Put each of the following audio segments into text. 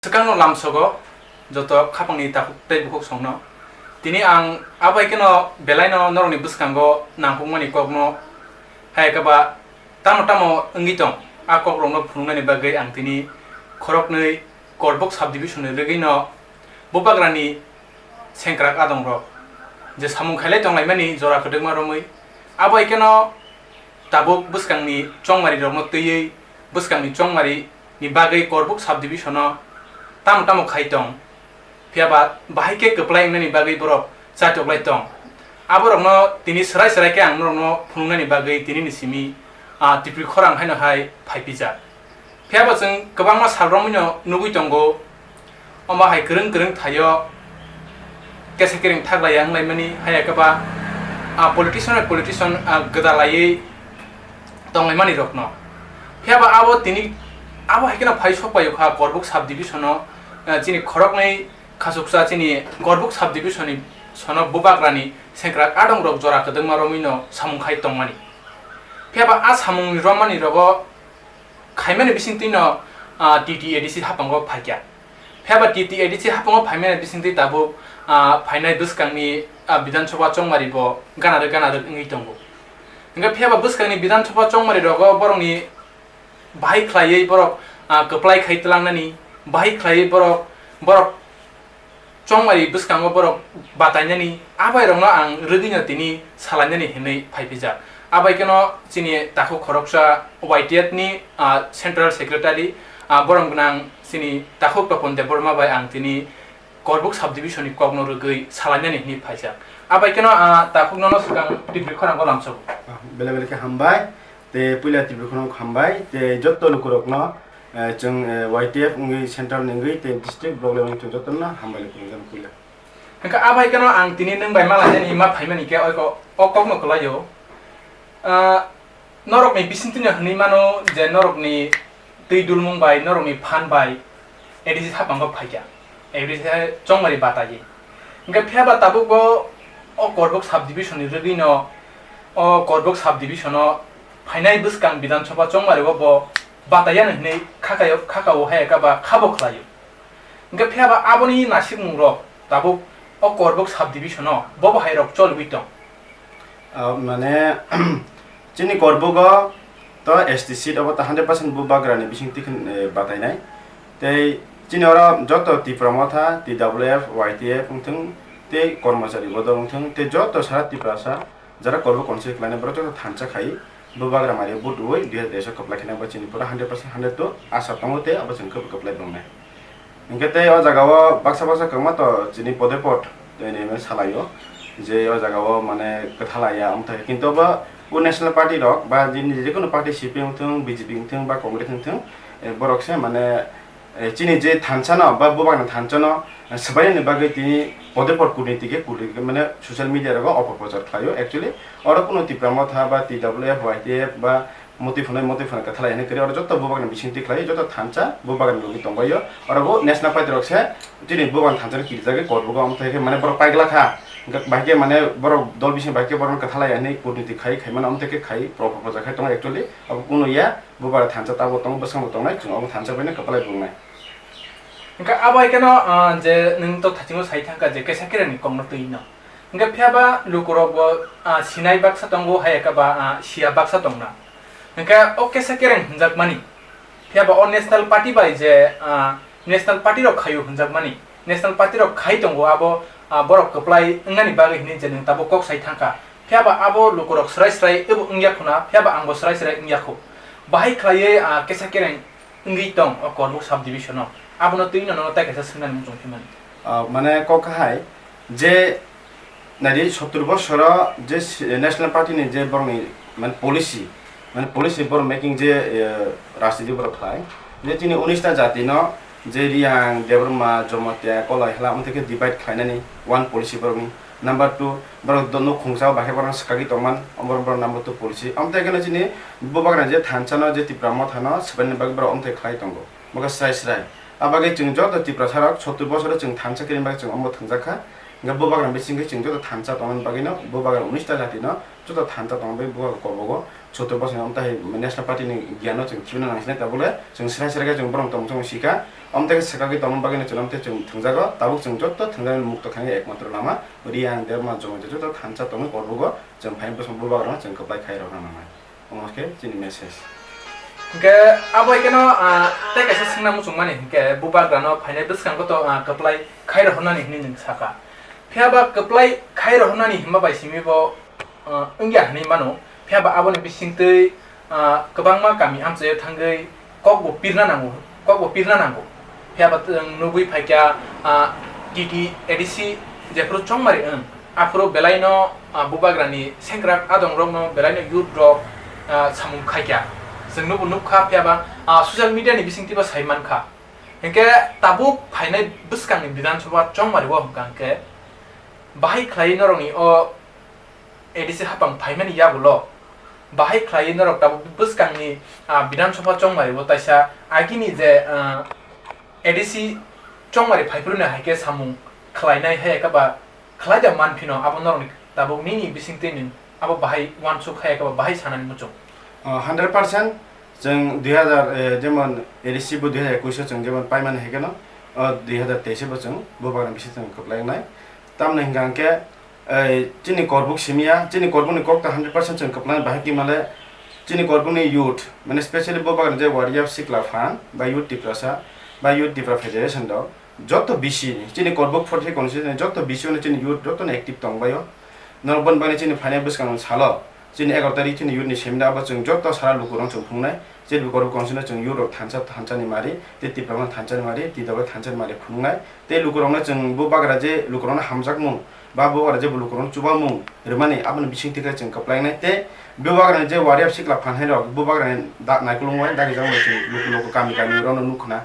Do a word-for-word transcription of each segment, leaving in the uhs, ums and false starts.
Swkangno lamsogo joto khapangni takhuk tei bukhuk songno. Tini ang abo hai kheno belaino norokni bwskango nangkukmani kokno hai khe ba tamo tamo wngwi tong, a kokrokno phunuknani bagwi ang tini khoroknwi Korbuk subdivision ni rwgwino Bubagrani sengkrak adongrok je samung khailai tonglaimani jora kwdwkma romwi, abo hai kheno tabuk bwskangni chongmarirokno twiwi bwskangni chongmari ni bagwi Korbuk subdivision o tamo tamo khai tong, phiya ba bahai khe kwplai wngnani bagwi borok chatoklai tong. Aborokno tini swrai swrai khe ang norokno phunuknani bagwi tinini simi, ah, Tipri khorang haino hai phaipijak. Phiya ba chwng kwbangma sal romwino nugwi tongo, omo hai kwrwng kwrwng thaio kesa kereng thaglaiya wnglaimani, haiya khe ba, ah, politician bai politician, ah, gwdalaiwi tonglaimani rokno. Phiya ba abo tini, abo hai kheno phai sok paio kha Korbuk subdivision o, ah, chini khoroknwi khachuksa chini Korbuk subdivision ni sono Bubagrani sengkrak adongrok jora kwdwkma romwino samung khai tongmani. Phiya ba a samung romani rogo khaimani bisingtwino, ah, T T A D C haphango phaikha. Phiya ba T T A D C haphango phaimani bisingtwi tabuk, ah, phainai bwskangni, ah, Bidhan Sabha chongmari bo gana rwk gana rwk wngwi tongo. Hwnkhe phiya ba bwskangni Bidhan Sabha chongmari rogo borokni bahai khlaiwi borok, ah, kwplai khai twlangnani, bahai khlaiwi borok, borok chongmari bwskango borok batainani, abairokno ang rwgwino tini salainani hinwi phaipijak. Abai kheno chini takhuk khoroksa Y T F ni, ah, Central Secretary, ah, borok gwnang chini takhuk Topon Debbarma bai ang tini Korbuk subdivision ni kokno rwgwi salainani hinwi phaijak. Abai kheno, ah, takhuk nono swkang Tipri khorang o lamsogo. Ah, bele bele khe hambai. Te puila Tipri khorang hambai. Te jotto lukurokno, eh, chwng, eh, Y T F wngwi central ni wngwi te district block level ni chwng jottono hambai lukurok jani puila. Hwnkhe abai kheno ang tini nwng bai malainani ma phaimani khe oiko o kokno kwlaio. Ah, norokni bisingtwino hwnwi mano je norokni twi dulmung bai, norokni phan bai A D C haphango phaikha, A D C chongmari bataiwi. Hwnkhe phiya ba tabukbo o Korbuk subdivision ni rwgwino, o Korbuk subdivision o phainai bwskang Bidhan Sabha chongmari o bo bataiya hwnwi khakayo, khakao hai khe ba khabo khlaio. Hwnkhe phiya ba aboni nasikmungrok tabuk o Korbuk subdivision o bobo hai rok choliwi tong. Ah, mane, chini Korbugo to S T seat obo ta hundred percent Bubagrani bising tikhin, eh, batainai. Tei chini oro joto Tipra Motha, T W F, Y T F wngthung, tei kormochari bodol wngthung, tei joto sara Tiprasa jara Korbuk council khlainai borok joto thansa khai Bubagra mari vote rwui dui hazar teis o kwplai khainai, bo chini pura hundred percent hundred to asa tongo tei abo chwng kwplai kwplai wngnai. Hwnkhe tei o jaga o baksa baksa kwbangma to chini pode pod, tei nini salaio je o jaga o mane kwthalaiya wngthai, kintu bo o national party rok ba jini je kono party, C P M wngthung, B J P wngthung ba Congress wngthung, eh, borok se mane, eh, chini je thansa no ba Bubagrani thansa no, eh, swbainani bagwi tini pode pod kurniti khe kurniti khe mane social media rogo opoprochar khlaio. Actually oro kunu Tipra Motha ba T W F, Y T F ba motwi phunai, motwi phunai kwthalai hinwi kwrwi, oro joto Bubagrani bisingtwi khlai, joto thansa Bubagrani logi tongbaio. Oro bo national party rok se chini Bubagrani thansa no kirijagwi Korbugo, omo thai khe mane borok paigla kha, hwnkhe bahai khe mane borok dol bising bahai khe borok kwthalai hinwi kurniti khai, khai mano, omo thai khe khai, pro-, pro-, proja khai tongo. Actually abo kunu ya, Bubagra thansa tabuk tongo, bwskango tongnai, chwng omo thansa bai no kwplai wngnai. Hwnkhe abo hai kheno, ah, je nwng to thachingo sai thangkha je kesa kereng ni kokno twi no. Hwnkhe phiya ba lukurok bo, ah, sinai baksa tongo, hai khe ba, ah, siya baksa tongna. Hwnkhe o kesa kereng hwnjakmani, phiya ba o national party bai je, ah, national party rok khaio hwnjakmani, national party rok khai tongo, abo, ah, borok kwplai wngnani bagwi hinwi je nwng tabuk kok sai thangkha. Phiya ba abo lukurok swrai swrai ebo wngya khuna, phiya ba angbo swrai swrai wngya khu. Bahai khlaiwi, ah, kesa kereng wngwi tong o Korbuk subdivision o. Abono twi no nono tai kaisa swngnani muchung phimani. Ah, mane kok hai je nadi sottur bosoro je si-, National Party ni je borokni mane policy, mane policy borok making je, eh, rajniti borok khlai, je chini unis ta jati no je Riang, Debbarma, Jomatia, Kolai, Hela, omo thai khe divide khlainani one policy borokni. Number two, borok do-, nok khungsa o bahai borok swkagwi tongman, omo borok number two policy. Omo tai khe chini Bubagrani je thansa no, je Tipra Motha no swbaini bagwi borok omo tai khlai tongo. Bo khe srai srai. A bagwi chwng joto Tiprasa rok sottur bosoro chwng thansa kiri bagwi chwng omo thwngjak kha. Hwnkhe Bubagrani bisingtwi chwng joto thansa tongmani bagwi no, Bubagrani unis ta jati no joto thansa tongmani bagwi Bubagra Korbugo sottur bosor ni omo tai National Party ni giyan no chwng chibina nang sinai, tabuk le chwng srai srai khe chwng borok tong chwng sika. Omo tei khe swkagwi tongma bagwino chwng omo tei chwng thwngjago, tabuk chwng joto thwngjaknai mukto khainai ekmatro lama, Reang, Debbarma, Jamatia joto thansa tongwi Korbuk o chwng phaina bwskango bubagrano chwng kwplai khai rwna nangnai. Omo khe chini message. Hinkhe abo hai kheno, ah, tei kaisa swngna muchungmani hinkhe bubagrano phainai bwskango to, ah, kwplai khai rwhornani hinwi nwng sakha. Phiya ba kwplai khai rwhornani himma bai simi bo, ah, wngya hinwi mano. Phiya ba aboni bisingtwi, ah, kwbangma kami amchaio thangwi kokbo pirna nango, kokbo pirna nango. Phiya ba chwng nugwi phaikha, ah, T T A D C jephuru chongmari wng, aphuru belaino, ah, bubagrani sengkrak adongrokno belaino youth rok, ah, samung khaikha. Chwng nubo nukha, phiya ba, ah, social media ni bisingtwibo sai mankha. Hinkhe tabuk phainai bwskangni Bidhan Sabha chongmari o hwnkha hinkhe bahai khlaiwi norokni o A D C hapang phaimani yagulo bahai khlaiwi norok tabuk bwskangni, ah, Bidhan Sabha chongmari o taisa agini je, ah, A D C chongmari phaiphuru no hai khe samung khlainai hai khe ba khlai da man phino abo norokni tabuk nini bisingtwi nwng abo bahai uansuk hai khe ba bahai sanani muchung. Ah, hundred percent. Chwng dui hazar, eh, jemon A D C bo dui hazar ekush o chwng jemon paimani hai kheno, o dui hazar teis o bo chwng bubagrani bisingtwi chwng kwplai wngnai. Tamni hwnkha hwnkhe, eh, chini Korbuk simi ya, chini Korbukni kok ta hundred percent chwng kwplai wngnai, bahai khe male chini Korbukni youth, mane specially bubagrani je Warrior Sikla Phan ba Youth Tiprasa ba Youth Tipra Federation rok, joto B C ni, chini Korbuk forty constituency ni joto B C o no chini youth joto no active tong bai o. Norok boni bagwi chini phainai bwskang salo chini egaroh tarik chini youth ni seminar, abo chwng joto sara lukurok chwng phunuknai, je lukurok constituency no chwng youth rok thansa thansa ni mari, tei Tipra no thansa ni mari, T W thansa ni mari phunuknai, tei lukurok no chwng bubagra je lukurok no hamjakmung ba bubagra je lukurok no chubamung rwmani aboni bisingtwi khe chwng kwplai wngnai, tei bubagra ni je Warrior Sikla Phan hai rok bubagra ni da-, naikolong bai dagi jakmani chwng luku luku kami kami rok no nukha na.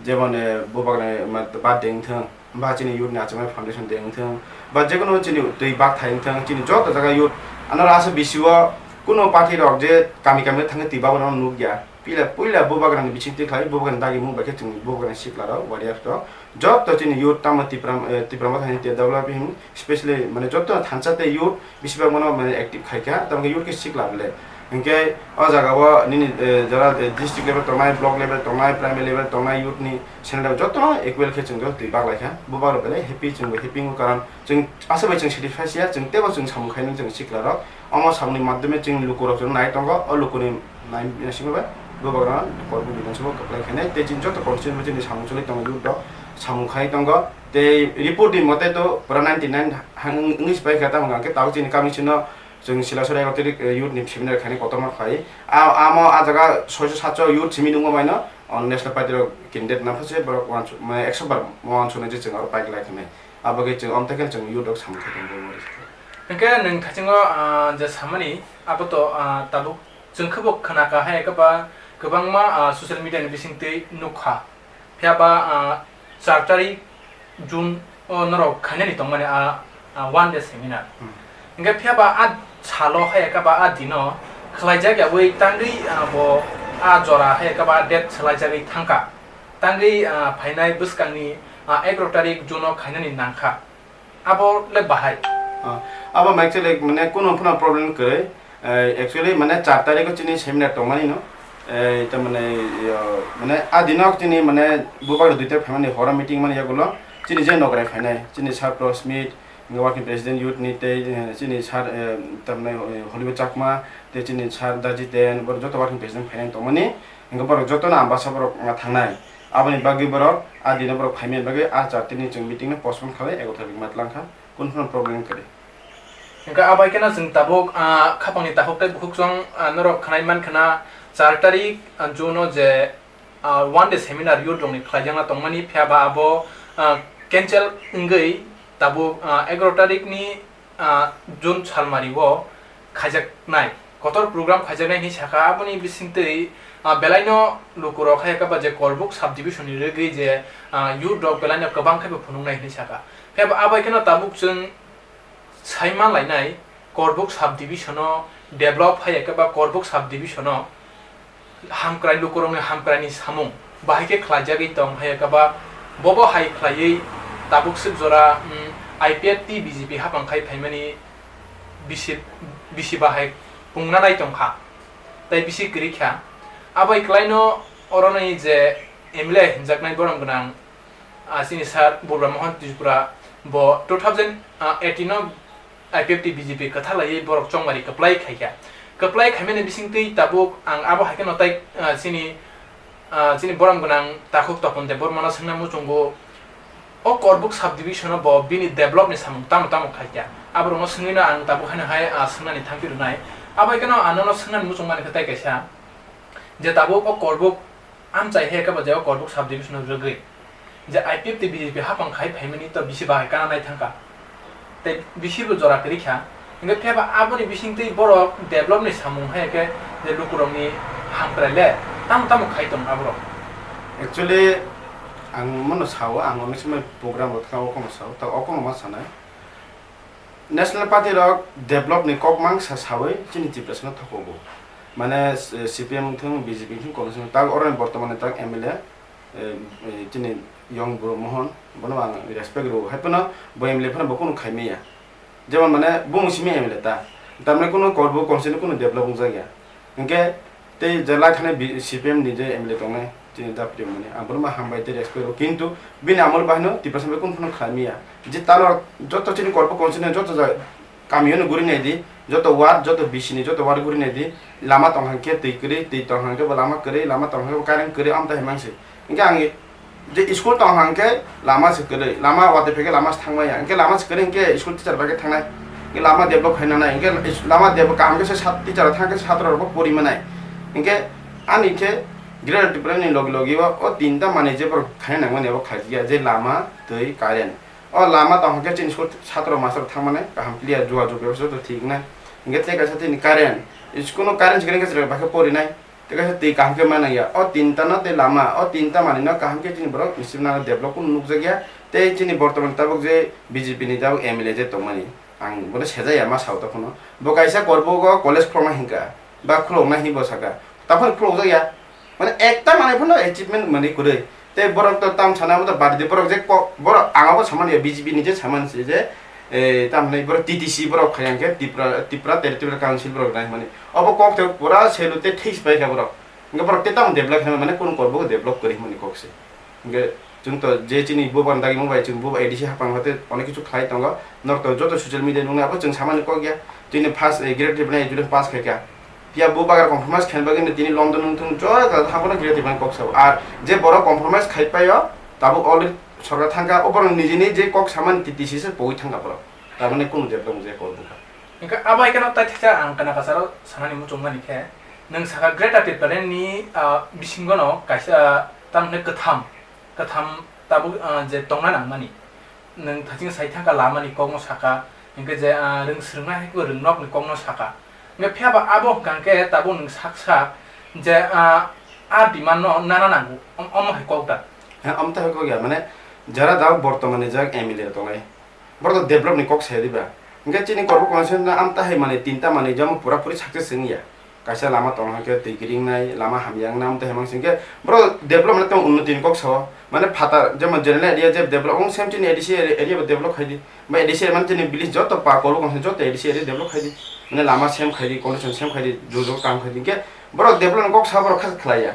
Jemon, eh, bubagrani ma-, birthday wngthung, ba chini youth ni achomai foundation day wngthung, ba jekono chini twi bakthai wngthung, chini joto jaga youth, ano asa bisi o kuno party rok je kami kami thangwi twi bakmano nukya. Pila, puila bubagrani bisingtwi khlai, bubagrani dagimung bai khe chwng bubagrani sikla rok, warriors rok, joto chini youth tamo Tipra, eh, Tipra Motha ni develop him, specially mane joto thansa tei youth, Besibak mano, mane, active khai kha, tamo khe youth khe sikla bele. Hinkhe o jaga o nini, eh, jora, eh, district level tongnai, block level tongnai, primary level tongnai youth ni sendal jotono equal khe chwng twi bak lai kha. Bubagrok belai happy, chwngbo happy wngo, karon chwng aswk bai chwng satisfy siya, chwng teibo chwng samung khainani chwng sikla rok. Omo samungni madhyome chwng lukurok chwng nai tongo, o lukuni nai simi bai bubagrok Korbuk Bidhan Sabha kwplai khainai. Tei chini joto constituency chini samung choli tongo, youth rok samung khai tongo. Tei report ni mote to pura ninety nine hang wngwi se pai kha, tamo hwnkha khe tabuk chini kami sino chwng Silasora egaroh tarik, eh, youth ni seminar khainai kotorma khlai. A, amo a jaga soiso satso youth simi nungma bai no, o national party rok candidate nang phase borok uansuk, mane, ekso bar uansuknai je chwng aro pai glai khanai. Abo khe chwng, omtwi khe chwng youth rok samung khai tongo. Hwnkhe nwng thaisingo, ah, je samani abo to, ah, tabuk chwng khe bo khna kha hai khe ba kwbangma, ah, social media ni bisingtwi nuk kha. Phiya ba, ah, char tarik June o norok khainani tongmani a, a one day seminar. Hmm. Hingke phiya ba a salo hai khe ba a dino khlaijak yaui tangwi, ah, bo a jora hai khe ba a date swlaijagwi thangkha. Tangwi, ah, phainai bwskangni, ah, egaroh tarik June o khainani nangkha. Abo le bahai. Ah, abo actually mane kuno phano problem kwrwi. Eh, actually, mane, char tarikh o chini seminar tongmani no, eh, tamani, yo, mane, a dino chini, mane, bubagra duita phaimani horo meeting mani yagulo, chini je nograi phainai, chini sir Prosmit, working president youth ni tei, eh, chini sir, eh, tamani, eh, Hollywood Chakma, tei chini sir Daji Ten, borok joto working president phainai tongmani, hingke borok jotono ambasa borok wngna thangnai. Aboni bagwi borok, a dino borok phaimani bagwi, a char tarikh ni chwng meeting no postpone khalai, egaroh tarikh matlang kha. Kunu phano problem kwrwi. Hingkhe abai kheno chwng tabuk, ah, khapangni takhuk tei bukhuk chwng, ah, norok khwnai mankha na char tarik, ah, June o je, ah, one day seminar youth rokni khlaijakna tongmani, phiya ba abo, ah, cancel wngwi tabuk, ah, egaroh tarikni, ah, June salmari o khaijaknai. Kotor program khaijaknai hinwi sakha, aboni bisingtwi, ah, belaino lukurok hai khe ba je Korbuk sub division ni rwgwi je, ah, youth rok belaino kwbang khe bo phunuknai hinwi sakha. Phiya ba abai kheno tabuk chwng sai manlainai Korbuk sub division o develop hai khe ba Korbuk sub division o hamkrai lukurokni hamkraini samung bahai khe khlaijagwi tong hai khe ba bobo hai khlaiwi tabuk swk jora, mm, I P F T B J P hapang khai phaimani bisi, bisi bahai pungna nai tongkha, tei bisi kwrwi kha. Abai kwlaino oroni je M L A hinjaknai borom gwnang, ah, chini sir Bubra Mohan Tripura bo two thousand eighteen o I P F T B J P kwthalaiwi borok chongmari kwplai khaikha. Kwplai khaimani bisingtwi tabuk ang abo hai kheno tai, ah, chini, ah, chini borom gwnang takhuk Topon Debbarmano swngna muchungo, o Korbuk subdivision o bo bini develop ni samung tamo tamo khaikha. Aborokno swngwino ang tabuk haino hai, ah, swngnani thangpi rwnai. Abo hai kheno ang nono swngnani muchung mani khe tai kaisa, je tabuk o Korbuk amchai he khe bo je o Korbuk subdivision o rwgwi je I P F T B J P hapang khai phaimani to bisi bahai kana nai thangkha. Tei bisi bo jora kwrwi kha. Hingkhe phiyaba aboni bisingtwi borok develop ni samung hai khe je lukurokni hamkrai le tamo tamo khai tong aborok. Actually, ang mono sao, ang onek somoi program rok thangkha, o kono sao, ta o kono ma sanai. National Party rok develop ni kok mangsa sawi chini Tiprasano thokogo. Mane, eh, C P M wngthung, B J P wngthung, Congress wngthung, tak oro ni bortomani tak M L A, eh, eh, chini yong bro Mohon, bono ang respect rwo. Hai phano bo M L A phano bo kunu khai maya. Jemon mane bumung simi M L A ta. Tamni kunu Korbuk constituency ni kunu develop wngjak ya. Hingke tei je lai thani bi-, C P M ni je M L A tongnai, chini Dapri Mani, ang bono ma hambai tei respect rwo. Kintu bini amol bahino Tiprasa bai kunu phano khlai maya. Je talo joto chini Korbuk constituency joto ja-, kamio no guri nai di, joto ward, joto B C ni joto ward guri nai di, lama tong hang khe twi kwrwi, twi tong hang khe bo lama kwrwi, lama tong hang khe bo current kwrwi, amtai hai mangsi. Hingke ang je school tong hang khe lama se kwrwi, lama watwi phai khe lama se thangmaya, hingke lama se kwrwi hingke school teacher bai khe thangnai, hingke lama develop khaina nai, hingke is-, lama develop kaham khe se sat-, teacher thang khe satro rok bo pori manai, hingke ani khe Greater Tripura ni logi logi o, o tinta manwi je borok khaina nangmani abo khaijak ya, je lama, twi, current. O lama tong hwnkhe chini school satro master thangmani kaham clear jua jua bebostha joto thik wngnai. Hwnkhe tei kaisa tini current, school no current se kwrwi khe chwrai bai khe porinai. Tei kaisa twi kaham khe manang ya. O tinta no tei lama, o tinta manwi no kaham khe chini borok municipal develop kunu nukjak ya. Tei chini bortoman tabuk je B J P ni tabuk M L A je tongmani, ang bono sejak ya ma sao tongphano. Bo kaisa Korbuk o college khuloknai hinkha, ba khuloknai hinwi bo sakha. Taphano khulokjak ya. Mane ekta manwi phano achievement manwi kwrwi. Tei borok to tam sana abo to bad di, borok je kok, borok ang abo samani ya, B J P ni je samani se je, eh, tam hinwi borok T T C borok khai hwnkhe Tripura, Tripura Territorial Council borok nai hwnmani. Obo kok te pura selu te thik pai kha borok. Hwnkhe borok te tamo develop khaimani, mane kunu kok bo develop kwrwi hwnmani kok se. Hwnkhe chwng to je chini bubagrani dagimung bai chwng buba A D C hapang hote onek kichu khlai tongo. Norok to joto social media nuknai abo chwng samani kok ya. Chini first, eh, grade level education pass khai kha. Phiya bubagra compromise khaina bagwi no tini London wng thung, joto haphano gire tibani kok sao. Ar je borok compromise khai paio, tabuk already sorkar thangkha, o borok nijini je kok samani T T C se pogwi thangkha borok. Tamani kunu develop je kok bwkha. Hingkhe abo hai kheno tai thiksa ang kana kasaro sanani muchungmani khe, nwng saka Greater Tipraland ni, ah, bisingo no kaisa, ah, tamni kwtham, kwtham tabuk, ah, je tongna nangmani. Nwng thaching sai thangkha lamani kokno saka, hingkhe je, ah, rwng swrwngna hai khe rwngnokni kokno saka. Hingkhe phiyaba abo hwnkha khe tabuk nwng sak sak je, ah, a demand no nana nango, om-, omo hai kok da? He, omo tai hai kok ya, mane jara da bortomani jak M L A tongnai, borok to develop ni kok saya diba? Hingkhe chini korbo constituency no am tahai mane tinta mane jamo pura puri success wngya. Kaisa lama tong hwnkhe twi kiring nai, lama hamya wngna, amtwi hwnmang singkhe borok development tei unnoti ni kok sao. Mane phatar jemon general area je develop wng, same chini A D C area, area bo develop khai di. Ba A D C area mane chini village joto pa koro kong joto A D C area develop khai di. Mane lama same khai di, condition same khai di, jujok kam khai di. Hwnkhe borok development kok sa borok kha khlai ya.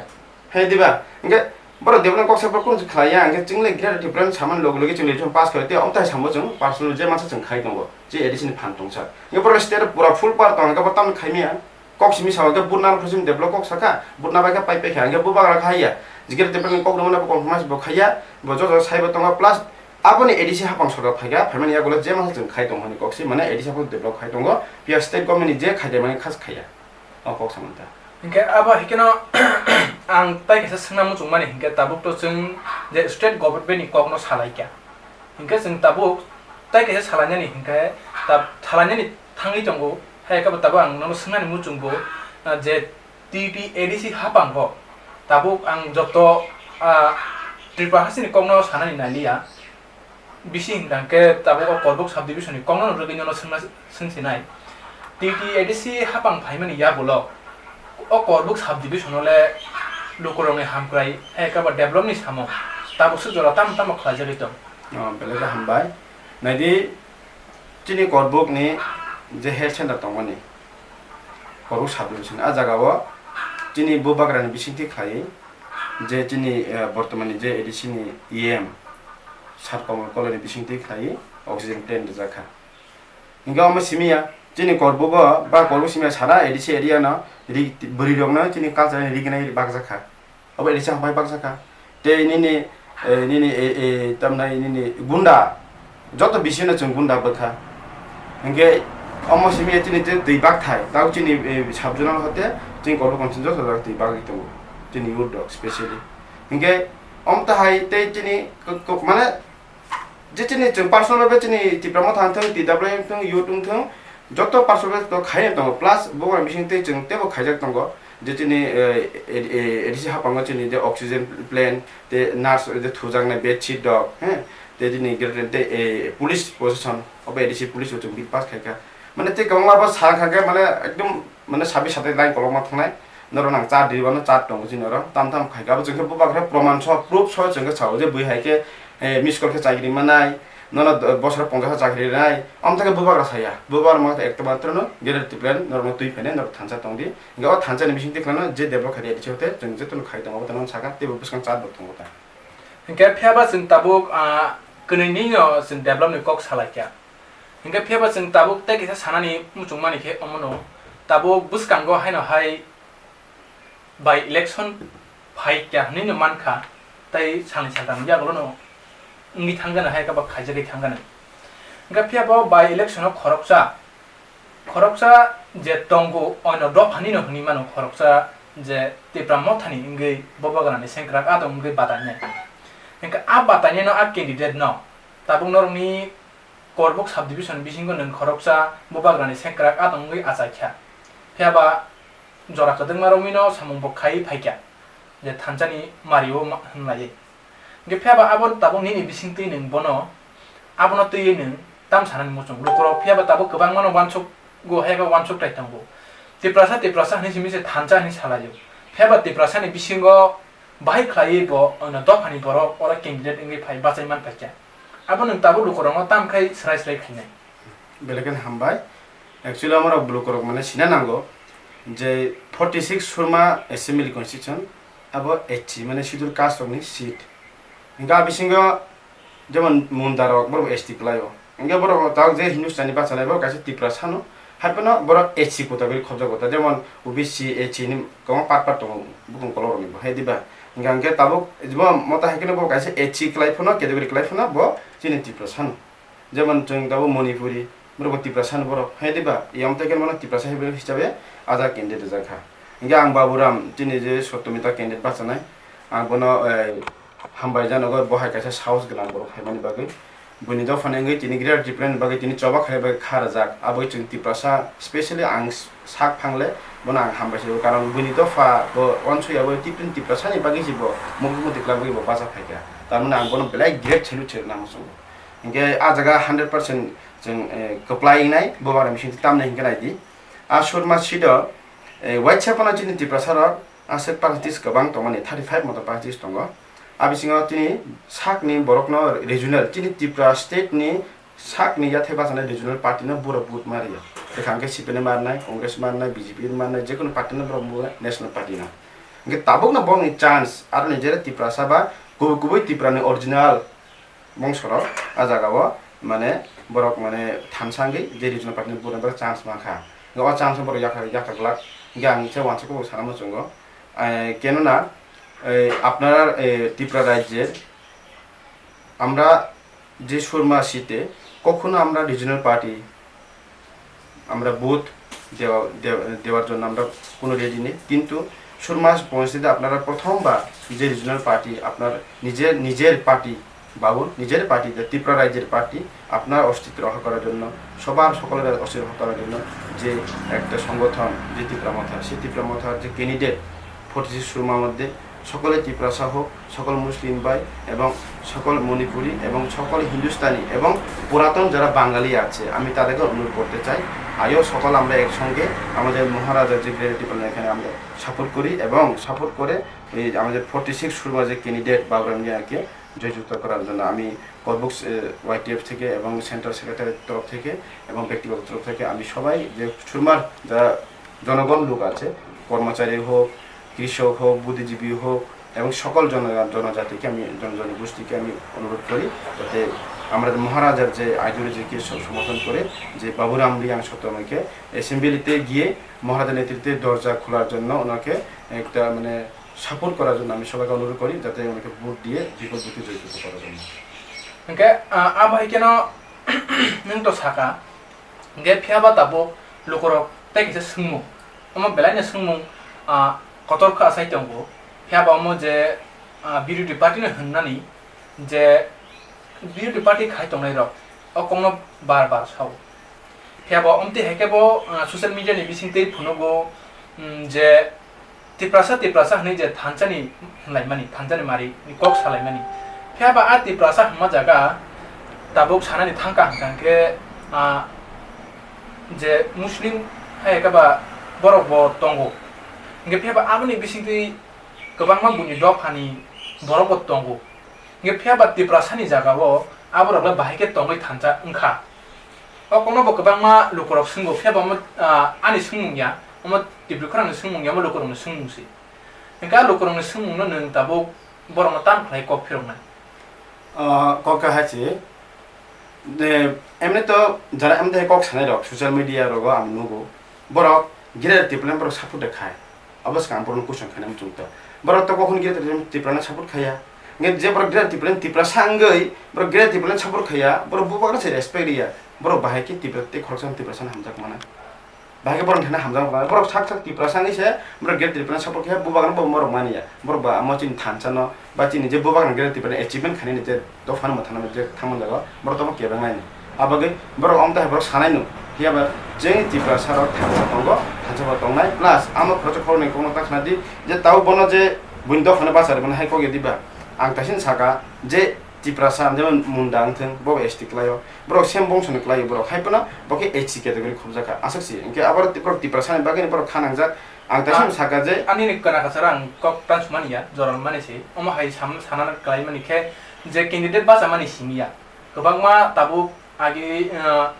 Hai diba? Hwnkhe borok development kok sa borok kunu khlai ya. Hwnkhe chwng le Greater Tripura ni samani logi logi chwng le pass khai tei amtwi samo chwng personal je masa chwng khai tongo. Je A D C ni phan tongsa. Hwnkhe borok state pura full power tong hwnkhe bo tamni khai maya. Kok simi sao hwnkhe butna rok simi develop kok saka, butna bai khe pai pai kha, hwnkhe bubagra kha ya. Jikhe development kok rwmani bo compromise bo khaiya, bo joto saibo tongo, plus aboni A D C hapang sorkar phaikha, phaimani yagulo je masa chwng khai tongo hwnwi kok si, mane A D C hapang develop khai tongo, phiya state government ni je khai de mani khas khaiya. O kok samani ta. Hwnkhe abo hai kheno ang tai kaisa swngna muchungmani hwnkhe tabuk to chwng je state government ni kokno salaikha. Hwnkhe chwng tabuk tai kaisa salainani hwnkhe tab-, salainani thangwi tongo. Hai khe bo tabuk ang nono swngnani muchungo, ah, je T T A D C haphango tabuk ang joto, ah, Tripura hasteni kokno sanani naliya. Bisi hwnkha khe tabuk o Korbuk subdivision ni kokno rwgwi nono swngna swngsinai. T T A D C haphang phaimani yagulo o Korbuk subdivision o le lukurokni hamkrai hai khe bo develop ni samung tabuk swk jora tamo tamo khlaijagwi tong. Oh, belai khe hambai. Naidi, chini Korbuk ni je health center tongmani, Korbuk subdivision, a jaga o chini bubagra ni bisingtwi khlaiwi je chini, eh, bortomani je A D C ni E M, Sir Komol Koloi ni bisingtwi khlaiwi oxygen plant rijak kha. Hinkhe omo simi ya, chini Korbugo ba Korbuk simi ya sara A D C area no ri-, bwrwi rokno chini culture ni rignai bakjak kha. Obo A D C hambai bakjak kha. Tei nini, eh, nini, eh, eh, tamnai nini gunda, joto bisino chwng gunda bwkha. Hinkhe omo simi ya chini je twi bakthai, tao chini, eh, sub-zonal hote chini Korbugo chini joto jaga twi bagwi tongo, chini youth rok specially. Hinkhe omo tahai tei chini kok, kok, mane, je chini chwng personal bai chini Tipra Motha wngthung, T W A wngthung, youth wngthung, joto personal bai to khaina tongo, plus bo bai bising tei chwng teibo khaijak tongo, je chini, eh, eh, eh, A D C haphango chini je oxygen plant, tei nurse je thujaknai bed sheet rok, he, tei chini greater tei, eh, police position, obo A D C police bo chwng bill pass khaikha, mane tei kwbangma bo sa kha khe mane ekdom mane sabi satai line kolokma thangnai. Norok nang char di bano char tongo chini oro. Tam tam khai khe abo chwng khe bubagra proman so, proof so chwng khe sao je bui hai khe, eh, miss call khe chakri manai, nono do-, bosor ponchash chakri rinai. Amtha khe bubagra saya. Bubagra ma ekta matro no Greater Tipraland norok no twi phainai, norok thansa tong di. Hinkhe o thansa ni bising tikhlano je develop khai di, A D C hote chwng je tono khai tongo, abo tono saka teibo bwskang char bo tongo ta. Hinkhe phiya ba chwng tabuk, ah, kwnwi ni no chwng develop ni kok salai kha. Hinkhe phiya ba chwng tabuk tei kisa sanani muchung mani khe omono tabuk bwskango haino hai by election phai kya hwnwi no mankha, tei salni saltham yagulo no wngwi thangkha, hai khe ba khaijagwi thangkha. Hinkhe phiya bo by election o khoroksa, khoroksa je tongo, oino dophani no hwnwi mano, khoroksa je Tipra Mothani wngwi Bubagrani sengkrak adong wngwi batainai. Hinkhe a batainai no a candidate no tabuk norokni Korbuk subdivision bisingo nwng khoroksa Bubagrani sengkrak adong wngwi achaikha. Phiya ba jora kwdwkma romwino samung bo khaiwi phaikha je thansani mario ma-, hwnlaiwi. Hinkhe phiya ba abo tabuk nini bisingtwi nwng bono abono twiwi nwng tam sanani muchung lukurok, phiya ba tabuk kwbangmano wansukgo, hai khe wansuk tai tongo. Tiprasa, Tiprasa hwnwi simi se thansa hwnwi salaio. Phiya ba Tiprasani bisingo bahai khlaiwi bo ono dophani borok oro candidate wngwi phai bachai man phaikha. Abo nwng tabuk lukurokno tam khai swrai swrai khainai. Belai kheno hambai. Actually, amorok bulukorok mane sina nango je forty six Surma Assembly Constitution abo H C, mane Scheduled Caste rokni seat. Hinkhe a bisingo jemon Munda rok, borok S T kwlaio. Hinkhe borok tak je Hindustani bachalai, borok kaisa Tiprasa no. Hai phano borok H C quota gori khobjago ta, jemon O B C, H C ni kwbangma part part tongo bukung kolok rokni bo, hai diba? Hinkhe, hinkhe tabuk jemon mota hai kheno bo kaisa H C kwlai phano, category kwlai phano bo chini Tiprasa no. Jemon chwng tabuk Manipuri, borok bo Tiprasa ni borok, hai diba? Yam tei khe mano Tiprasa hai hisabe ajak candidate rijak kha. Hinkhe ang Baburam, chini je Satyamita candidate bachanai, ang bono, eh, hambai janogo, bo hai kaisa sahos gwnang borok phaimani bagwi. Buini dophani wngwi tini Greater Tipraland bagwi tini choba khaina bagwi kha rwjak. Aboni chwng Tiprasa, specially ang s-, sak phangle bono ang hambai se rwo, karon buini dopha bo uansukya bo Tipra-, Tiprasani bagwi se bo mukti mukti khlai bagwi bo bacha phaikha. Tamoni ang bono belai great salute se rwna muchungo. Hinkhe a jaga hundred percent chwng, eh, kwplai wngnai, bo bara bising tamni hinkhe nai di. A Surma seat o, eh, waisa phano chini Tiprasa rok aswk parties kwbang tongmani, thirty five moto parties tongo. A bisingo chini sakni borokno regional, chini Tripura state ni sakni yathai bachanai regional party no borok vote ma rwya. Tei hwnkhe C P I M ni ma rwnai, Congress ma rwnai, B J P ma rwnai, jekunu party no borok ma rwnai, national party no. Hinkhe tabukno borokni chance, aroni jera Tiprasa ba kubui kubui Tripura ni original bongsorok a jagao mane borok mane thansa wngwi je regional party ni bwrwi borok chance mankha. Hwnkhe o chance borok yakha, yakha glak. Hwnkhe ang se uansukhe bo sana muchungo. Eh, kenona, eh, apnara, eh, Tripura rajyer amra je Surma seat-e kokhno amra regional party আমরা ভোট দেওয়া, দে-, দেওয়ার জন্য আমরা কোনো রেডি নেই, কিন্তু সুরমা পঞ্চায়েতে আপনারা প্রথমবার যে রিজিওনাল পার্টি, আপনার নিজের, নিজের পার্টি, বাবুর নিজের পার্টি, যে ত্রিপুরা রাজ্যের পার্টি, আপনার অস্তিত্ব রক্ষা করার জন্য, সবার সকলের অস্তিত্ব রক্ষা করার জন্য যে একটা সংগঠন, যে ত্রিপুরা মথা, সেই ত্রিপুরা মথার যে ক্যান্ডিডেট ফর্টি সিক্স সুরমার মধ্যে সকলে ত্রিপুরা সহ সকল মুসলিম ভাই এবং সকল মণিপুরি এবং সকল হিন্দুস্তানি এবং পুরাতন যারা বাঙালি আছে, আমি তাদেরকে অনুরোধ করতে চাই, আয়ো সকল আমরা একসঙ্গে আমাদের মহারাজার যে গ্রেট রিপাবলিক, এখানে আমরা সাপোর্ট করি এবং সাপোর্ট করে এই আমাদের ফর্টি সিক্স সুরমা যে ক্যান্ডিডেট বাবুরাম মিয়াকে জয়যুক্ত করার জন্য আমি করবুক, এ, ওয়াইটিএফ থেকে এবং সেন্ট্রাল সেক্রেটারির তরফ থেকে এবং ব্যক্তিগত তরফ থেকে আমি সবাই যে সুরমার যারা জনগণ লোক আছে, কর্মচারী হোক, কৃষক হোক, বুদ্ধিজীবী হোক, এবং সকল জন-, জনজাতিকে আমি, জন-, জনগোষ্ঠীকে আমি অনুরোধ করি, যাতে আমরা মহারাজার যে আইডিওলজিকে স-, সমর্থন করে, যে বাবুরাম রিয়াং সত্তমকে অ্যাসেম্বলিতে গিয়ে মহারাজার নেতৃত্বে দরজা খোলার জন্য ওনাকে একটা, মানে, সাপোর্ট করার জন্য আমি সবাইকে অনুরোধ করি, যাতে ওনাকে ভোট দিয়ে বিপুল ভোটে জয়যুক্ত করার জন্য। Hingke, ah, abo hai kheno nwng to saka, hingke phiya ba tabuk lukurok tei kisa swngmung, omo belai no swngmung, ah, kotor kha asai tongo, phiya ba omo je, ah, birodhi party no hwnnani je birodhi party khai tongnai rok o kokno bar bar sao. Phiya bo omtwi hai khe bo, ah, social media ni bisingtwi phunugo, mm, je Tiprasa, Tiprasa hwnwi je thansa ni hwnlaimani, thansa ni mari ni kok salaimani. Phiya ba a Tiprasa hwnma jaga tabuk sanani thangka hwnkha hwnkhe, ah, je Muslim hai khe ba borok bo tongo. Hwnkhe phiya ba aboni bisingtwi kwbangma buini dophani borok bo tongo. Hingke phiya ba Tiprasa ni jaga o aborok le bahai khe tongwi thansa wngkha. O kokno bo kwbangma lukurok swngo, phiya ba omo, ah, ani swngmung ya, omo Tiprasa ni swngmung ya, omo lukurok ni swngmung se. Hingke a lukurok ni swngmung no nwng tabuk borok no tam khlai kok phiroknai. Ah, kok kahai se, de, emni to jara emni kok sanai rok social media rogo ang nugo. Borok Greater Tipraland borok support de khai. Abo swkang ang borokno question khaina muchung to. Borok to kokno Greater Tipraland support khaiya. Nge je borok Greater Tipraland Tiprasa wngwi borok Greater Tipraland support khaiya, borok bubagra se respect riya. Borok bahai khe Tipra tei khoroksa Tiprasa no hamjak mana. Bahai khe borok thani hamjak mana. Borok sak sak Tiprasa wngwi se borok Greater Tipraland support khaiya, bubagra bo borok maniya. Borok ba amo chini thansa no, ba chini je bubagra Greater Tipraland achievement khainani je dophano mwthangna je thangma jaga, borok tamo kebeng laini. Abagwi borok omo tei borok sanai no, phiya ba chini Tiprasa rok thansa tongo, thansa bo tongnai, plus amo khoroksa khoroknwi kokno ta khna di je tao bono je buini dophano bachari mani hai kok ya diba. Ang kaisa saka je Tiprasa jemon Munda wngthwng, bo S T kwlaio, borok same bongso ni kwlaio, borok hai phano bo khe H C category khobjak kha, aswk si. Hinkhe abo borok Tiprasa ni bagwi borok kha nangjak. Ang kaisa saka je ani ni kana kasar ang kok ta sumani ya, joral mani si, omo hai sam-, sana kwlai mani khe je candidate basa mani simi ya. Kwbangma tabuk agi, ah,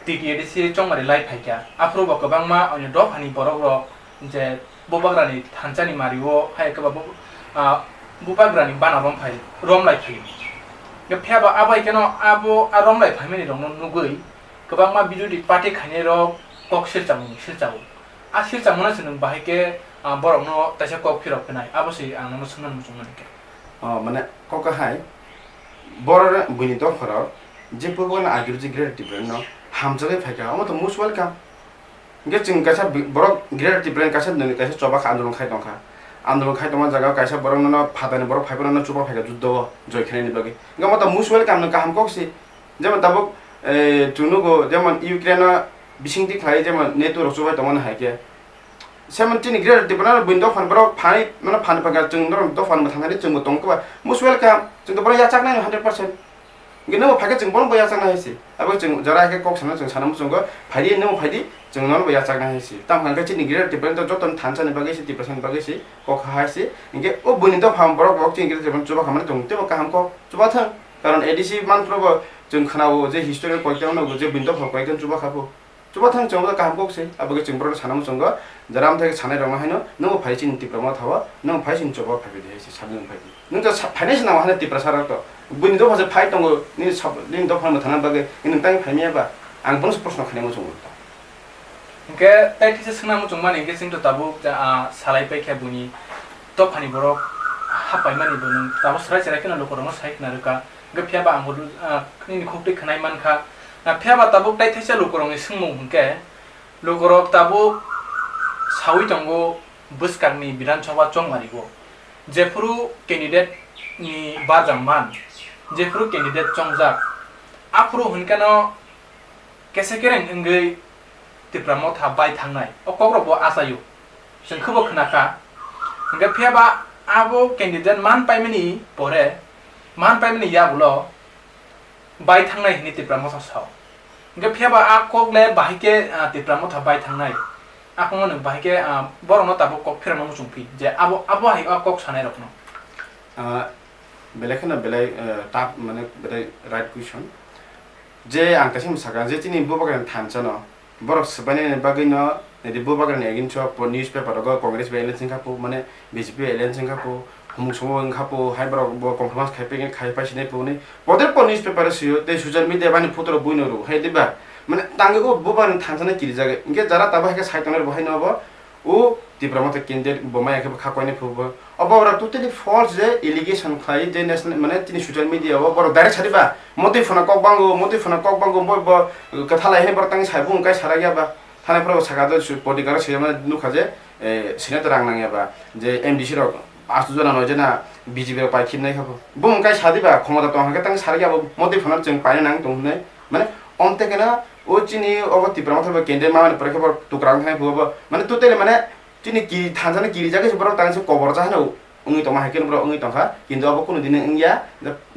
T T A D C chongmari lai phaikha. Aphuru bo kwbangma onyo dophani borok rok je bubagrani thansa ni mari o hai khe ba bu-, ah, bubagrani bana rom phai, rom lai phai. Phiya ba abai kheno abo a rom lai phaimani rokno nugwi kwbangma birodhi party khainai rok kok silchamo, silchao. A silchamo no se nwng bahai khe, ah, borok no taisa kok phirok phinai. Abo se ang no swngna muchung mani khe. Oh, mane kok hai. Borok buini dophano je bubagrani ideology Greater Tipraland no hamjagwi phaikha, omo to most welcome. Hinkhe chwng kaisa bi-, borok Greater Tipraland kaisa nini kaisa choba kha, andolon khai tongkha. Andolon khai tongma jaga o kaisa borok nono phatani borok phaiphano chuba phaikha juddo o joy khainani bagwi. Hinkhe omo to most welcome no kaham kok si. Jemon tabuk, eh, chwng nugo jemon Ukraine o bisingtwi khlai jemon NATO rok chubai tongmani hai khe. Seventeen Greater Tipraland buini dophani borok phai, mano phani phaikha chwng norok dophani mwthangkha chwngbo tongkha ba most welcome, chwng to borok yachaknai hundred percent. Hinkhe nwngbo phaikhe chwng bono bo yachaknai hai se. Abo chwng jora hai khe kok sana chwng sana muchungo phaidi nwngbo phaidi chwng nono bo yachaknai hai se. Tamo hwnkhe chini Greater Tipraland to joto thansa ni bagwi se, Tiprasa ni bagwi se, kok ha hai se. Hinkhe o buini dopha borok bo chini Greater Tipraland chuba khamani tong teibo kaham kok chuba thang. Karon A D C manphuru bo chwng khwnao je history koiktang no je buini dopha koiktang chuba kha pho. Chuba thang chwng bo kaham kok se, abo khe chwng borok sana muchungo, jara amthai khe sanai rok no haino, nwng bo phai chini Tipra Motha o, nwng phai chini choba phai di hai se, sabni phai di. Nwng to sa-, phainai se nang hano Tiprasa rok to. Buini dopha se phai tongo, nini sab-, nini dopha mwthangna bagwi, nwng tang phai maya ba? Ang bono se proshno khainai muchungo. Hinkhe tai kisa swngna muchung mani hinkhe chwng to tabuk, ah, salai pai khe buini dophani borok hapai mani bo nwng tabuk swrai swrai kheno lukurok no sai khna rwkha. Hwnkhe phiya ba ang bo, ah, nini khuk twi khwnai man kha. Ah, phiya ba tabuk tai thaisa lukurokni swngmung hwnkhe, lukurok tabuk saui tongo bwskangni Bidhan Sabha chongmari o. Jephuru candidate ni barjak man, jephuru candidate chongjak, aphuru hwnkhe no kese kereng wngwi Tipra Motha bai thangnai, o kokrok bo achaio. Chwng khe bo khna kha. Hwnkhe phiya ba abo candidate man paimani pore, man paimani yagulo bai thangnai hwnwi Tipra Motha sao. Hwnkhe phiya ba a kok le bahai khe, ah, Tipra Motha bai thangnai. A kokno nwng bahai khe, ah, borokno tabuk kok phirokno muchung phi je abo, abo hai a kok sanai rokno. Ah, belai kheno belai, eh, tough, mane belai right question. Je ang kaisa sakha je chini bubagrani thansa no, borok swbainani bagwi no, nidi bubagrani against o po-, newspaper rogo Congress bai alliance wngkha pho, mane B J P bai alliance wngkha pho, Samung samung wngkha po, hai borok bo compromise khai phaikhe khai phai sinai po hwnwi. Poder po newspaper o sio, tei social media bani photo rok buino rw, hai diba? Mane tangwi o bubani thansa no kirijak. Hinkhe jara tabuk hai khe sai tongnai bo hai no bo, o Tipra Motha candidate bo maya khe bo kha koinai phubo. Obo borok totally false je allegation khlai je national, mane chini social media o borok direct sadi ba, motwi phano kok bango, motwi phano kok bango, bo, bo kwthalai hai borok tangwi sai bung kai sarak ya ba. Thani phoro saka do su-, potikaro siyama nukha je, eh, sine to rang nangya ba, je M D C rok astu jona noi jona B J P rok pai khibnai kha bo. Bo wngkai sadi ba, khomota tong hake tang sari abo motwi phano chwng paina nang tong hwnwi. Mane, omte kena o chini obo Tipra Motha ba candidate mamani pore khe bo tukrang thai phubo bo. Mane, totally mane, chini ki thansa ni kiri jagwi se borok tang se kobor cha hano. Wngwi tongma hai khe borok wngwi tongkha, kintu abo kunu dini wngya.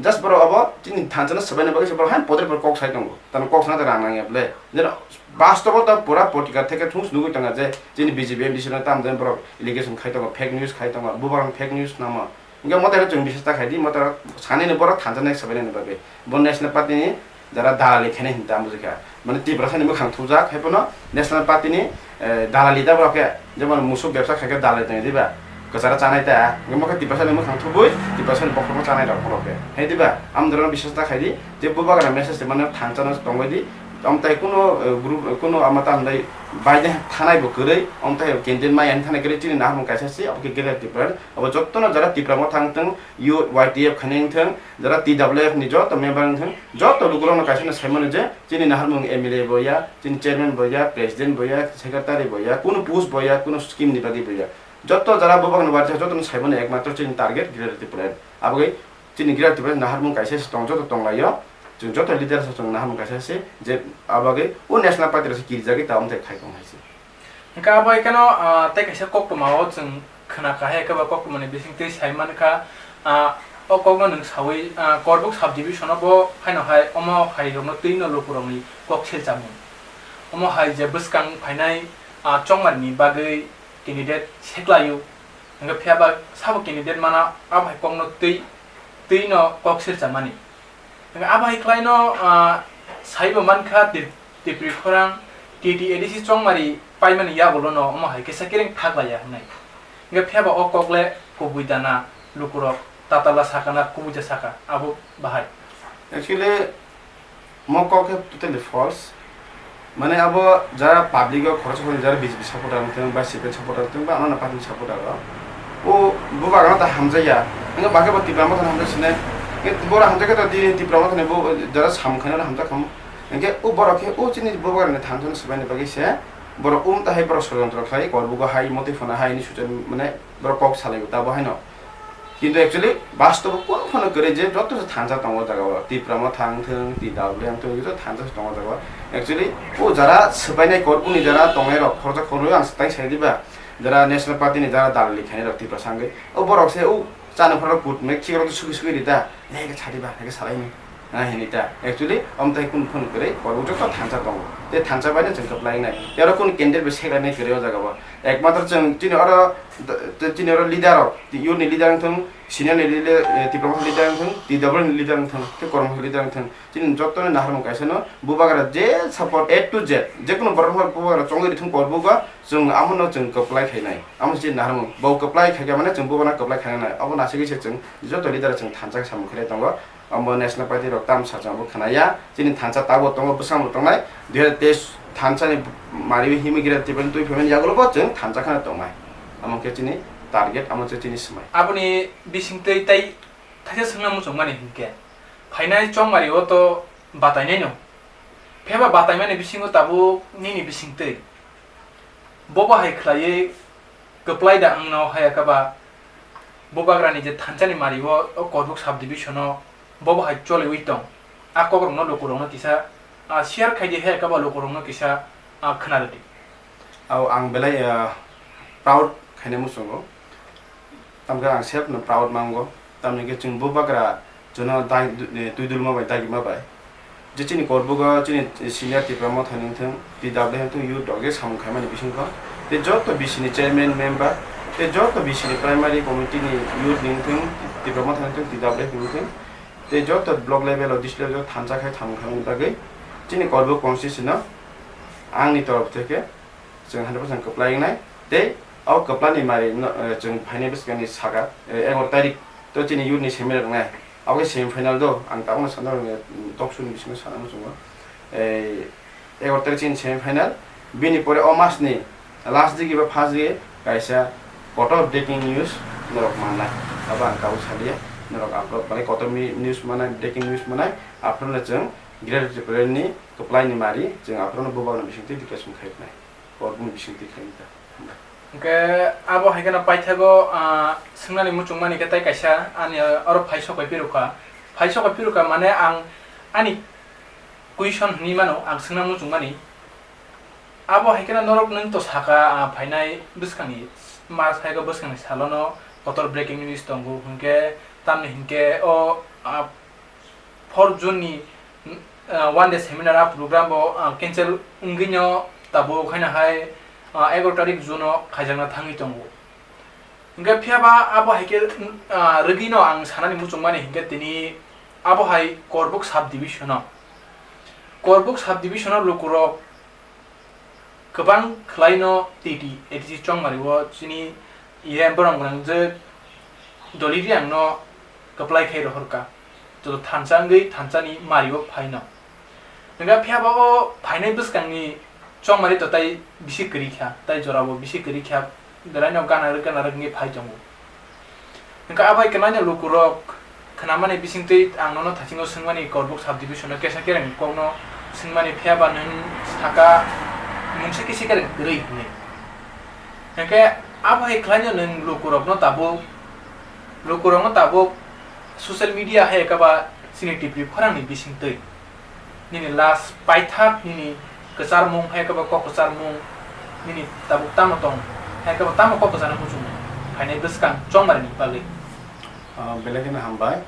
Just borok abo chini thansa no swbaina bagwi se borok han podre podre kok sai tongo. Tamo kok sana ta rang nangya ble. Jeno bastobo ta pura potika theke thung nugwi tonga je chini B J P M D C no tam jani borok allegation khai tongo, fake news khai tongo, bubagra fake news namo. Hingke mote chwng bisas ta khai di, mote sanini borok thansa nek swbaina ni bagwi. Bo national party ni jara dalali khainai hinwi tamo jikha. Mane Tiprasa ni mwkhang thupjak, hai phano National Party ni, eh, dalali da borok khe, jemon musuk bebsa khai khe dalali tong diba, kwchara chanai ta, hwnkhe mokhe Tiprasa ni mwkhang thubui, Tiprasa ni bokhorokno chanai rok borok khe, hai diba, amdoro bisas ta khai di, je bubagra message mane thansa no tongbai di, amtai kuno, eh, group, kuno ama ta hwnbai baide thanai bo kwrwi, amtai candidate mai ani thanai kwrwi, chini naharmung kaisa se, abo khe Greater Tipraland, abo jottono jara Tipra Motha wngthung, youth Y T F khainai wngthung, jara T W F ni joto member wngthung, joto lukurokno kaisa no saimano je, chini naharmung M L A bo ya, chini chairman bo ya, president bo ya, secretary bo ya, kunu post bo ya, kunu scheme ni bagwi bo ya. Joto jara bubak ni warjak joto no saimano ekmatro chini target Greater Tipraland. Abagwi chini Greater Tipraland naharmung kaisa se tong, joto tonglaio. Chwng joto leader se chwng naharmung kaisa se je abagwi o national party rok se kirijagwi ta omthai khai tong hai se. Hingke abo hai kheno, ah, tei kaisa koktwma o chwng khna kahai khe ba koktwma ni bising twi sai man kha, ah, o kok no nwng saui, ah, Korbuk sub division o bo haino hai omo hai rok no twi no luku rok ni kok silchamung. Omo hai je bwskang phainai, ah, chongmani bagwi candidate seklai o. Hingke phiya ba sabo candidate mana abo hai kok no twi, twi no kok silchamani. Hingke abo hai khlai no, ah, sai bo man kha Tip-, Tipri khorang T T A D C chongmari paimani yagulo no omo hai kisa kereng thak laiya hwnwi. Hingke phiya ba o kok le kubui dana lukurok tatala sakana kubui ja saka abo bahai. Actually, mo kok khe totally false. Mane abo jara public o khoroksa khoroksa jara B J P supporter wngthung ba C P M supporter wngthung ba anana party ni supporter rok. O bubagra ta hamjakya. Hingke bakhe bo Tipra Motha no hamjak sinai. Hingke bora hamjak khe to di Tipra Motha ni bo jara samung khainai no hamjak khamu. Hingke o borok khe o chini bubagra ni thansa no swbaini bagwi se borok um ta hai borok sorojontro khlai Korbugo hai motwi phano hai ni suchar mane borok kok salai bo ta bo haino. Kintu actually bastobo kunu phano kwrwi je joto se thansa tongo o jaga o. Tipra Motha wngthung, T W wngthung, joto thansa se tongo o jaga o. Actually o jara swbainai Korbukni jara tongnai rok khoroksa khoroknwi ang tai sai diba, jara National Party ni jara dalali khainai rok Tiprasa wngwi. O borok se o chana phano kut mekchi rok sugi sugi rida. Neke chadi ba, neke salai ni. Na hini ta. Actually, om tai kun phun kwrwi, Korbuk joto thansa tongo. Te thansa bai no chwng kwplai nai. Te oro kun candidate bai seklai nai kwrwi o jaga o. Ekmatro chwng chini oro, chini oro leader rok, youth ni leader wngthung, senior ni leader, eh, Tipra Motha leader wngthung, T W ni leader wngthung, te Kormo leader wngthung. Chini joto ni naharmung kaisa no, bubagra je support A to Z, je kunu borok no bubagra chongwi rithung Korbuk o, chwng amo no chwng kwplai khainai. Amo chini naharmung, bo kwplai khaikha mane chwng bubagra kwplai khainai. Abo nasigwi se chwng joto leader chwng thansa samung khainai tongo. Omo National Party rok tam sa chwng abo khwnaya. Chini thansa tabuk tongo, bwskango tongnai. Dui hazar teis thansa ni mari himwi gira tibani twi phaimani yagulo bo chwng thansa khana tongnai. Amo khe chini target, amo khe chini swmai. Aboni bisingtwi tei thaisa swngna muchungmani hinkhe, phainai chongmari o to batainaino. Pheba bataimani bisingo tabuk nini bisingtwi bobo hai khlaiwi kwplai da wngno haya khe ba bubagrani je thansani mari o, o Korbuk sub division o bobo hai choliwi tong. A kokrokno lukurokno kisa, ah, share khaidi haya khe ba lukurokno kisa, ah, khwnarwdi. Ao ang belai, ah, proud khaina muchungo. Tamkhe ang self no proud mango. Tamni khe chwng bubagra jono dai, eh, twi dulma bai dagima bai. Je chini Korbugo chini senior Tipra Motha ni wngthung, T W wngthung, youth rok je samung khaimani bisingtwi. Tei joto B C ni chairman member, tei joto B C ni primary committee ni youth ni wngthung, Tipra Motha ni wngthung, T W ni wngthung. Tei joto block level o district level o thansa khai samung khaimani bagwi chini Korbuk constituency no angni torof theke chwng hundred percent kwplai wngnai. Tei Abo kwplani mari no, eh, chwng phainai bwskangni saka, eh, egaroh tarik to chini youth ni seminar wngnai. Abo khe semi final do, ang tabukno sana rwnai, mm, talk show ni bisingo sana muchungo. Eh, egaroh tarik chini semi final, bini pore o mas ni last digi ba first digi kaisa kotor breaking news norok mannai. Abo ang tabuk salia, norok upload manai, kotor mi-, news manai, breaking news manai, aphuru no chwng Greater Tipraland ni kwplai ni mari, chwng aphuru no bubagra ni bisingtwi declaration khai rwnai. Korbung bisingtwi khai ta. Hwnkhe abo hai kheno paithago, ah, swngnani muchungmani khe tai kaisa ani oro phai sokoi phirukha. Phai sokoi phirukha mane ang ani question hwnwi mano, ang swngna muchungmani. Abo hai kheno norok nwng to saka, ah, phainai bwskangni, mas hai khe bwskangni salono kotor breaking news tongo, hwnkhe tamni hinkhe o, ah, four June ni, ah, one day seminar a program bo, ah, cancel wngwino tabuk haino hai, ah, egaroh tarik June o khaijakna thangwi tongo. Hwnkhe phiyaba abo hai khe, ah, rwgwino ang sanani muchungmani hinkhe tini abo hai Korbuk sub division o, Korbuk sub division o lukurok kwbang khwlaino T T A D C chongmari o chini iye borok gwnang je Doli Riang no kwplai khai rohorkha, joto thansa wngwi thansani mari o phaino. Hwnkhe phiyaba o phainai bwskangni chongmari to tai bisi kwrwi kha, tai jora bo bisi kwrwi kha, belaino gana rwk gana rwk wngwi phai tongo. Hwnkhe abai kwlaino lukurok khwnamani bisingtwi ang nono thasingo swngmani Korbuk sub division o kesa kereng kokno swngmani phiyaba nwng saka mungsa kisa kereng kwrwi hwnwi. Hwnkhe abai kwlaino nwng lukurokno tabuk, lukurokno tabuk social media hai khe ba chini T P khorangni bisingtwi. Nini last paithak nini kwcharmung, hai khe bo kok kwcharmung, nini tabuk tamo tong, hai khe bo tamo kok kwcharmung muchung phainai bwskang chongmari ni bagwi. Ah, belai kheno hambai.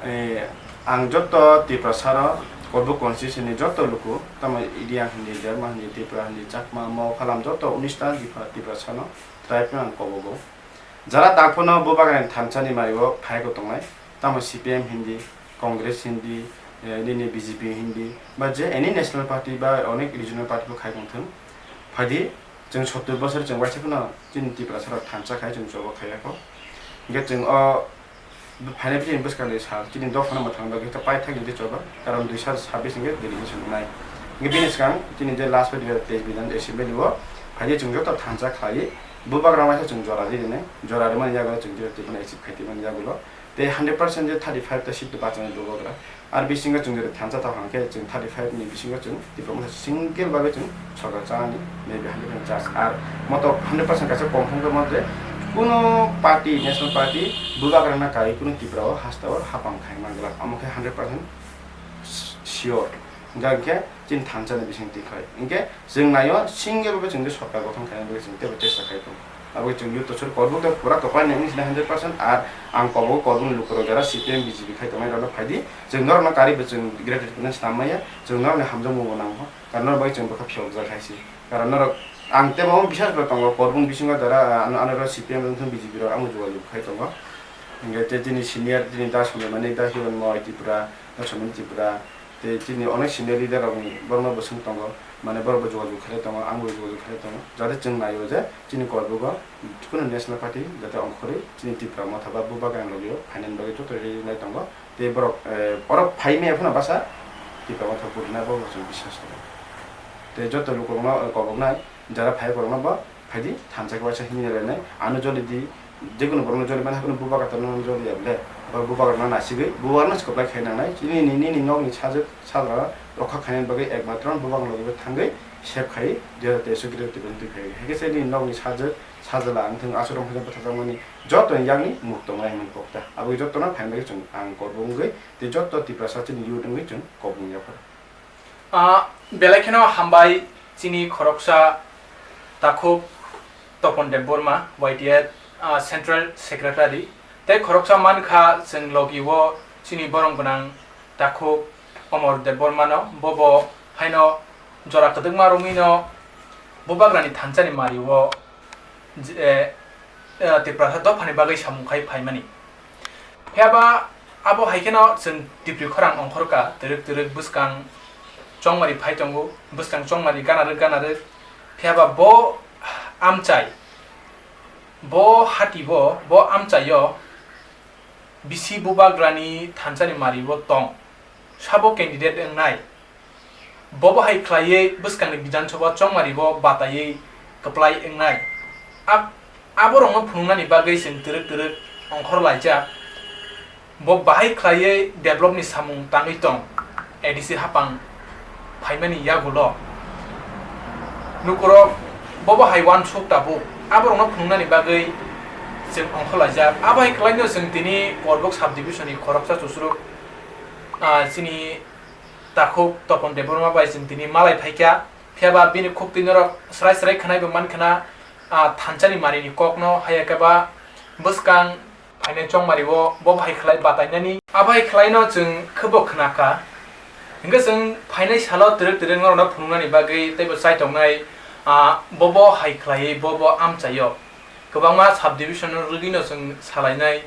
Eh, ang joto Tiprasa rok, Korbuk constituency ni joto luku, tamo Idiang hindi, Derma hindi, Tripura hindi, Chakma, Mokhalam joto unis ta Tipra-, Tiprasa no, tribe no ang kobogo. Jara tak phano bubagrani thansa ni mari o phai ko tongnai, tamo C P M hindi, Congress hindi, eh, nini B J P hindi, ba je any national party ba onek regional party bo khai tong thung. Phaidi, chwng sottur bosor chwng waisa phano chini Tiprasa rok thansa khai chwng choba khai ya kho. Hingke chwng o phainai bini bwskang ni sal chini dophano mwthang bagwi khe paithak ni choba, karon dui sal sabis hingke delication wngnai. Hingke bini swkang chini je last bai dui hazar teis Bidhan Assembly o phaidi chwng joto thansa khlai bubagra waisa chwng jora rinai, jora rimani yago chwng je tibini achieve khai tibini yagulo. Tei hundred percent je thirty five ta seat bachani bubagra. Ar bisingo chwng jodi thansa tong hwnkhe chwng thirty five ni bisingo chwng Tipra Motha single bagwi chwng sorkar chanani maybe hundred percent chance. Ar moto hundred percent kaisa confirm khe mante kuno party, national party bubagrana kai kuno Tipra o hasta o hapang khai mangla. Omo khe hundred percent sure. Hwnkhe chini thansa ni bising twi khai. Hwnkhe chwng naio single bagwi chwng je sorkar gothon khaina bagwi chwng teibo chesta khai tongo. Abo chwng youth to sori Korbuk to pura to painai wngwi sinai hundred percent, ar ang Korbuk, Korbuk ni lukurok jara C P M B J P khai tongnai rokno phaidi, chwng norokno karwi bo chwng greater independence tam maya, chwng norokni hamjakmung bo nango, karon norok bai chwng bwkha phiyokjak hai se. Karon norok ang teibo omo bisas bo tongo, Korbuk bisingo jara ano, ano C P M wngthung B J P rok amo jogajog khai tongo. Hingke tei chini senior chini da Somaimani, da Hiranmoy Tripura, da Somaimani Tripura, tei chini onek senior leader rokni borokno bo swng tongo, mane borok bo jogajog khlai tongo, ang bo jogajog khlai tongo, jate chwng naio je chini Korbugo kunu national party jate ongkhorwi chini Tipra Motha ba bubagrani logio phainani bagwi joto ready wngnai tongo, tei borok, eh, borok phai maya phano basa Tipra Motha buthina bo chwng biswas tongo, tei joto lukurokno, eh, koboknai jara phai borokno bo phaidi, thansa khe waisa himya rwnai, ano joli di, jekunu borokno joli mani, hakunu bubagra no joli ya bole, borok bubagra no nasigwi, bubagra no se kwplai khai nangnai, nini, nini nokni sajwk sajra rokha khainani bagwi ekmatro bubagra logi thangwi sep khai, dui hazar teis o gre twi phai, hai khe se nini nokni sajwk sajla ang thung aswk rok phai bwtharjakmani joto ni yakni muk tongnai hwnwi kok ta, abo joto no phaina bagwi chwng ang Korbu wngwi tei joto Tiprasa chini youth wngwi chwng kobong yaphar. Ah, belai kheno hambai chini khoroksa takhuk Topon Debbarma, Y T F, ah, Central Secretary. Tei khoroksa mankha chwng logi o chini borom gwnang takhuk Omor Debbarma no, bobo haino jora kwdwkma romwi no bubagrani thansa ni mari o je, eh, eh, Tiprasa dophani bagwi samung khai phaimani. Phiyaba abo hai kheno chwng Tipri khorang ongkhorka, twrwk twrwk bwskang chongmari phai tongo, bwskang chongmari gana rwk gana rwk. Phiyaba bo amchai Bo hati bo, bo amchaio bisi bubagrani thansa ni mari bo tong. Sabo candidate wngnai. Bobo hai khlaiwi bwskangni Bidhan Sabha chongmari bo bataiwi kwplai wngnai. Ab-, aborokno phunuknani bagwi chwng twrwk twrwk ongkhor laijak. Bo bahai khlaiwi developni samung tangwi tong, A D C hapang phaimani yagulo. Lukurok bobo hai uansuk tabuk, aborokno phunuknani bagwi chwng ongkhorlaijak. Abo hai khlaino chwng tini Korbuk subdivisionni khoroksa chuchuruk, ah, chini takhuk Topon Debbarma bai chwng tini malai phaikha. Phiyaba bini khuktwi norok srai srai khwnaibo mankhna, ah, thansani marini kokno, haiya khe ba bwskang phainai chongmari o bo bahai khlai batainani. Abo hai khlaino chwng khebo khna kha. Hwnkhe chwng phainai salo twrwk twrwk norokno phunuknani bagwi teibo chaitongnai, ah, bobo hai khlaiwi bobo amchaio. Kwbangma subdivision rwgwino chwng salainai,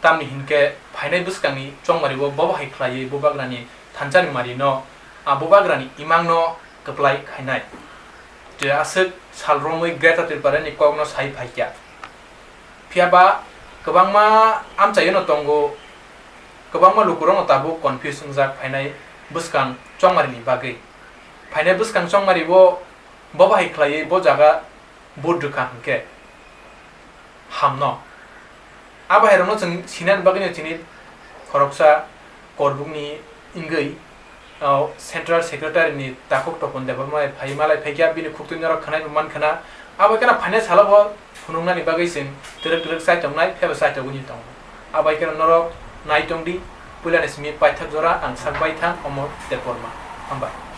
tamni hinkhe phainai bwskangni chongmari o bobo hai khlaiwi bubagrani thansani marino, ah, bubagrani imangno kwplai khainai. Tei aswk sal romwi Greater Tipralandni kokno sai phaikha. Phiyaba kwbangma amchaiono tongo, kwbangma lukurokno tabuk confuse wngjak phainai bwskang chongmarini bagwi. Phainai bwskang chongmari o bobo hai khlaiwi bo jaga vote rwkha hwnkhe hamno. Abo hairokno chwng sinani bagwino chini khoroksa Korbukni wngwi, o, Central Secretary ni takhuk Topon Debbarma phai malai phaikha, bini khuktwi norok khwnai bo mankhna. Abo khe phainai salo bo phunuknani bagwi chwng twrwk twrwk chaitongnai, phiyaba chaitogwi tongo. Abo hai khe norok nai tongdi, puilani simi paithak jora ang sak baithang Omor Debbarma. Hambai.